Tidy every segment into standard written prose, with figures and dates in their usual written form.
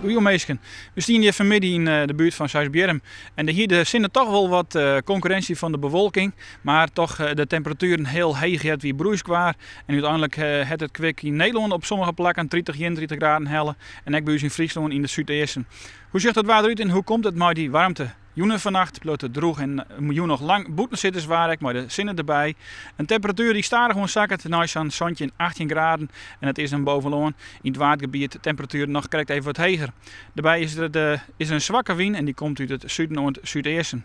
Goeie minsken. We stean hjir fanmiddei yn de buert fan Seisbierrum en dêr hie de sinne toch wol wat konkurrinsje fan de bewolking, mar toch de temperatueren hiel heech. It wie broeisk waar en úteinlik hat it kwik yn Nederlân op sommige plakken 30, 31 graden helle en ek by ús yn Fryslân yn de súdeasten. Hoe sjocht it waar derút en hoe komt it mei dy waarmte? Jûn en fannacht bliuwt it drûch en jûn noch lang bûtensitterswaar ek mei de sinne derby. In temperatuer dy't stadichoan sakket nei sa'n 17, 18 graden en it is dan bovenlân yn it Waadgebiet temperatuer noch krekt even wat heger. Derby is der de, is der in swakke wyn en dy komt út it suden oant súdeasten.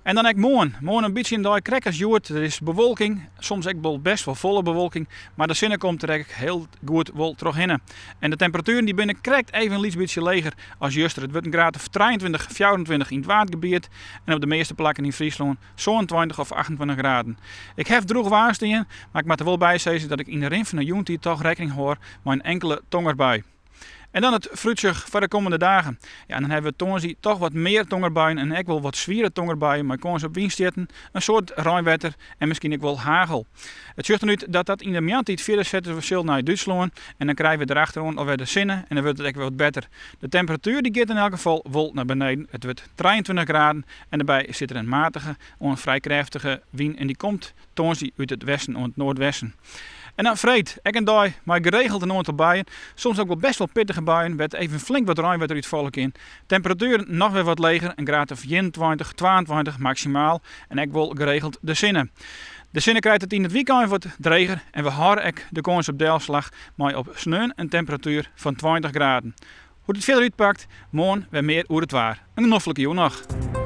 En dan ek moarn. Moarn in bytsje in dei krekt as hjoed. Der is bewolking, soms ek wol best wol folle bewolking, mar de sinne komt der ek hiel goed wol trochhinne. En de temperatueren dy binne krekt even in lyts bytsje leger as juster. It wurdt in graad of 23, 24 yn it Waadgebiet en op de measte plakken yn Fryslân 27 of 28 graden. Ik haw drûch waar stean, mar ik moat der wol by sizze dat ik yn de rin fan de jûntiid toch rekkening hâld mei in inkele tongerbui. En dan it foarútsjoch foar de kommende dagen. Ja, en dan hawwe we tongersdei toch wat mear tongerbuien en ek wol wat swiere tongerbuien mei kâns op wynstjitten, in soad reinwetter en miskien ek wol hagel. It sjocht derút dat dat yn de moarntiid fierder sette sil nei Dútslân en dan krije we derachteroan alwer de sinne en dan wurdt it ek wer wat better. De temperatuer dy giet yn elk gefal wol nei beneden. It wurdt 23 graden en derby sit der in matige oant frij krêftige wyn en dy komt tongersdei út it westen oant noardwesten. En dan freed, ek in dei mei geregeld in oantal buien. Soms ek wol best wol pittige buien, wêr't even flink wat reinwetter útfalle kin. Temperatueren noch wer wat leger, in graad of 21, 22 maksimaal. En ek wol geregeld de sinne. De sinne krijt it yn it wykein wat dreger en we hâlde ek de kâns op delslach mei op sneon in temperatuer fan 20 graden. Hoe't it fierder útpakt, moarn wer mear oer it waar. In noflike jûn noch.